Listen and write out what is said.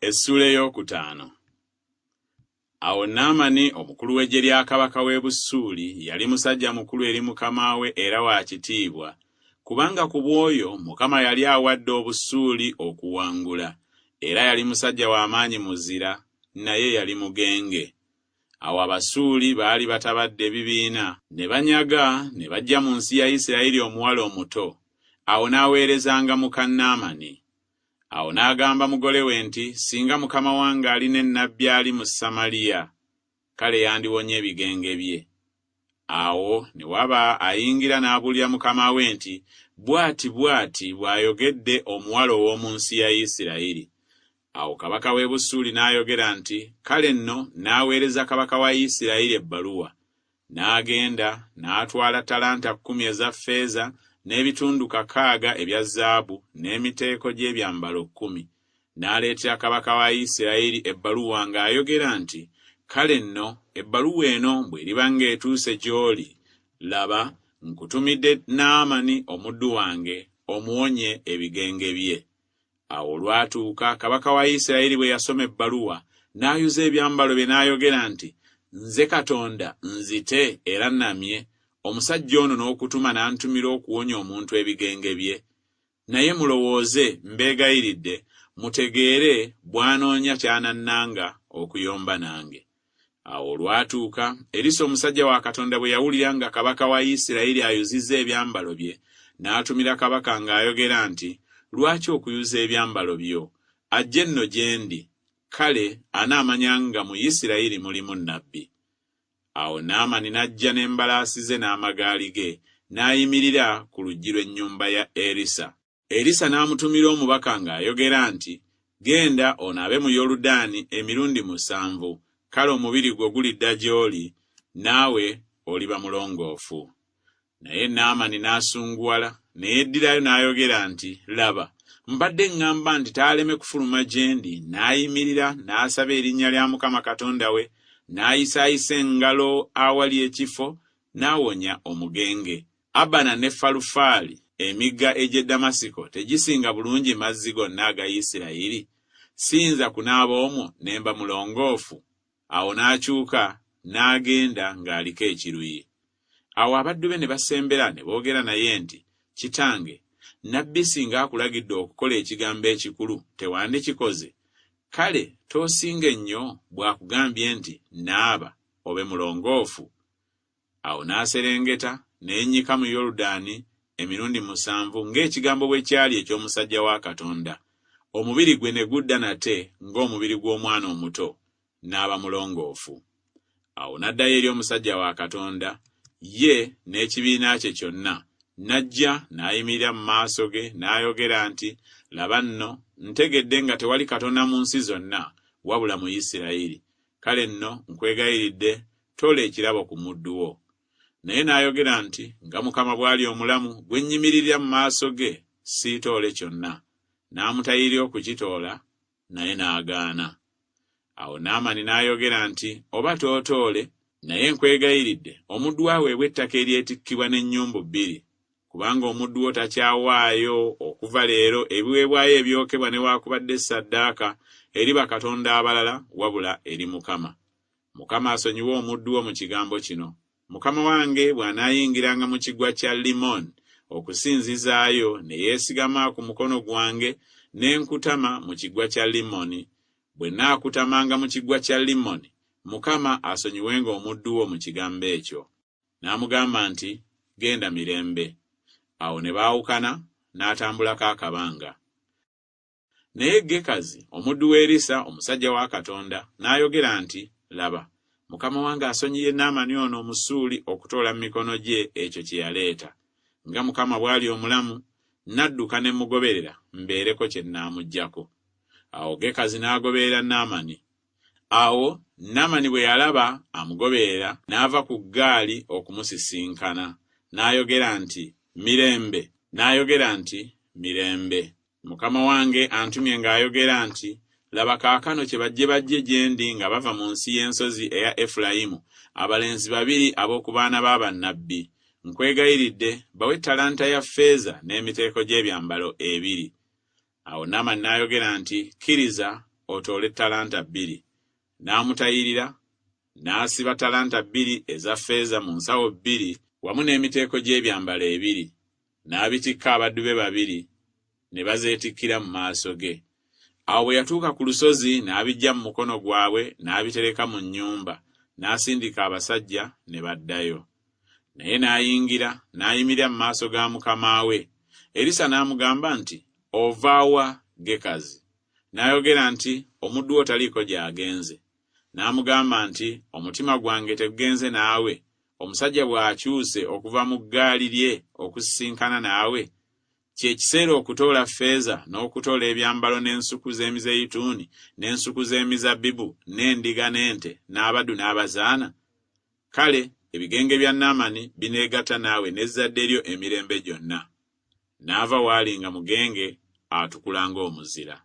Essuula eyookutaano. Awo Naamani omukulu w'eggye lya kabaka w'e Busuuli yali musajja mukulu eri mukama we era wa kitiibwa, kubanga ku bw'oyo Mukama yali awadde Obusuuli okuwangula, era yali musajja wa maanyi muzira, naye yali mugenge. Awo Abasuuli baali batabadde ebibiina, ne banyaga ne baggya mu nsi ya Isirayiri omuwala omuto, awo n'aweerezanga muka Naamani. Awo n'agamba mugole we nti, Singa mukama wange ali ne nnabbi ali mu Samaliya! Kale yandiwonye ebigenge bye. Awo ne waba ayingira n'abuulira mukama we nti, Bw'ati bw'ati bw'ayogedde omuwala ow'omu nsi ya Isirayiri. Awo kabaka w'e Busuuli n'ayogera nti, Kale nno nnaaweereza kabaka wa Isirayiri ebbaluwa. N'agenda, n'atwala ttalanta kkumi eza ffeeza, n'ebitundu kakaaga ebya zaabu, n'emiteeko gy'ebyambalo kkumi. N'aleetera kabaka wa Isirayiri ebbaluwa ng'ayogera nti, Kale nno, ebbaluwa eno bw'eriba ng'etuuse gy'oli, laba, nkutumidde Naamani omuddu wange, omuwonye ebigenge bye. Awo olwatuuka kabaka wa Isirayiri bwe yasoma ebbaluwa, n'ayuza ebyambalo bye n'ayogera nti, Nze Katonda, nzite era nnamye, omusajja ono n'okutuma n'antumira okuwonya omuntu ebigenge bye? Naye mulowooze, mbeegayiridde, mutegeere bw'anoonya ky'anannanga okuyomba nange. Awo olwatuuka, Erisa omusajja wa Katonda bwe yawulira nga kabaka wa Isirayiri ayuzizza ebyambalo bye, n'atumira kabaka ng'ayogera nti, Lwaki okuyuza ebyambalo byo? Ajje nno gye ndi, kale anaamanya nga mu Isirayiri mulimu nnabbi. Awo Naamani n'ajja n'embalaasi ze n'amagaali ge, n'ayimirira ku luggi lw'ennyumba ya Erisa. Erisa n'amutumira omubaka ng'ayogera nti, Genda onaabe mu Yoludaani emirundi musanvu, kale omubiri gwo gulidda gy'oli, naawe oliba mulongoofu. Naye Naamani n'asunguwala, ne yeddirayo n'ayogera nti, Laba, mbadde ŋŋamba nti taaleme kufuluma gye ndi, n'ayimirira n'asaba erinnya lya Mukama Katonda we, n'ayisaayisa engalo awali ekifo, n'awonya omugenge. Abana ne Falufaali, emigga egy'e Damasiko, tegisinga bulungi mazzi gonna aga Isirayiri? Siyinza kunaaba omwo ne mba mulongoofu? Awo n'akyuka n'agenda ng'aliko ekiruyi. Awo abaddu be ne basembera ne boogera naye nti, Kitange, nnabbi singa akulagidde okukola ekigambo ekikulu, tewandikikoze? Kale toosinge nnyo bw'akugambye nti, Naaba, obe mulongoofu? Awo n'aserengeta, ne yennyika mu Yoludaani emirundi musanvu ng'ekigambo bwe kyali eky'omusajja wa Katonda, omubiri gwe ne gudda nate ng'omubiri gw'omwana omuto, n'aba mulongoofu. Awo n'addayo eri omusajja wa Katonda, ye n'ekibiina kye kyonna, n'ajja n'ayimirira mu maaso ge, n'ayogera nti, Laba nno, ntegedde nga tewali Katonda mu nsi zonna, wabula mu Isirayiri. Kale nno, nkwegayiridde, toola ekirabo ku muddu wo. Naye n'ayogera nti, Nga Mukama bw'ali omulamu, gwe nnyimiririra mu maaso ge, siitoole kyonna. N'amutayirira okukitoola, naye n'agaana. Awo Naamani n'ayogera nti, Oba tootoole, naye nkwegayiridde, omuddu wo aweebwe ettaka eryetikkibwa n'ennyumbu bbiri, kubanga omuddu wo takyawaayo okuva leero ebiweebwayo ebyokebwa newaakubadde ssaddaaka eri bakatonda abalala wabula eri Mukama. Mukama asonyiwe omuddu wo mu kigambo kino. Mukama wange bw'anaayingiranga mu Kiggwa kya Limoni okusinzizaayo, ne yeesigama ku mukono gwange, ne nkutama mu Kiggwa kya Limoni, bwe nnaakutamanga mu Kiggwa kya Limoni, Mukama asonyiwenga omuddu wo mu kigambo ekyo. N'amugamba nti, Genda mirembe. Awo ne baawukana, n'atambulako akabanga. Naye Gekazi, omuddu wa Erisa omusajja wa Katonda, n'ayogera nti, Laba, mukama wange asonyiye Naamani ono Omusuuli okutoola mu mikono gye ekyo kye yaleeta. Nga Mukama bw'ali omulamu, nnadduka ne mmugoberera mbeereko kye nnaamuggyako. Awo Gekazi n'agoberera Naamani. Awo Naamani bwe yalaba amugoberera, n'ava ku ggaali okumusisinkana, n'ayogera nti, Mirembe! N'ayogera nti, Mirembe! Mukama wange antumye ng'ayogera nti, Laba kaakano kyebajje bajje gye ndi nga bava mu nsi y'ensozi eya Efulayimu, abalenzi babiri ab'oku baana ba bannabbi. Nkwegayiridde, bawe ttalanta ya ffeeza n'emiteeko gy'ebyambalo ebiri. Awo Naamani n'ayogera nti, Kkiriza, otoole ttalanta bbiri. N'amutayirira, n'asiba ttalanta bbiri eza ffeeza mu nsawo bbiri wamu n'emiteeko gy'ebyambalo ebiri, n'abitikka abaddu be babiri, ne bazeetikkira mu maaso ge. Awo bwe yatuuka ku lusozi n'abiggya mu mukono gwabwe n'abitereka mu nnyumba, n'asindika abasajja ne baddayo. Naye n'ayingira n'ayimirira mu maaso ga mukama we. Erisa n'amugamba nti, Ova wa, Gekazi? N'ayogera nti, Omuddu wo taliiko gy'agenze. N'amugamba nti, Omutima gwange tegugenze naawe, omusajja bw'akyuse okuva mu ggaali lye okusisinkana naawe? Kye kiseera okutoola ffeeza n'okutoola ebyambalo n'ensuku z'emizeyituuni n'ensuku z'emizabbibu n'endiga n'ente n'abaddu n'abazaana? Kale ebigenge bya Naamani bineegatta naawe n'ezzadde lyo emirembe gyonna. N'ava w'ali nga mugenge atukula ng'omuzira.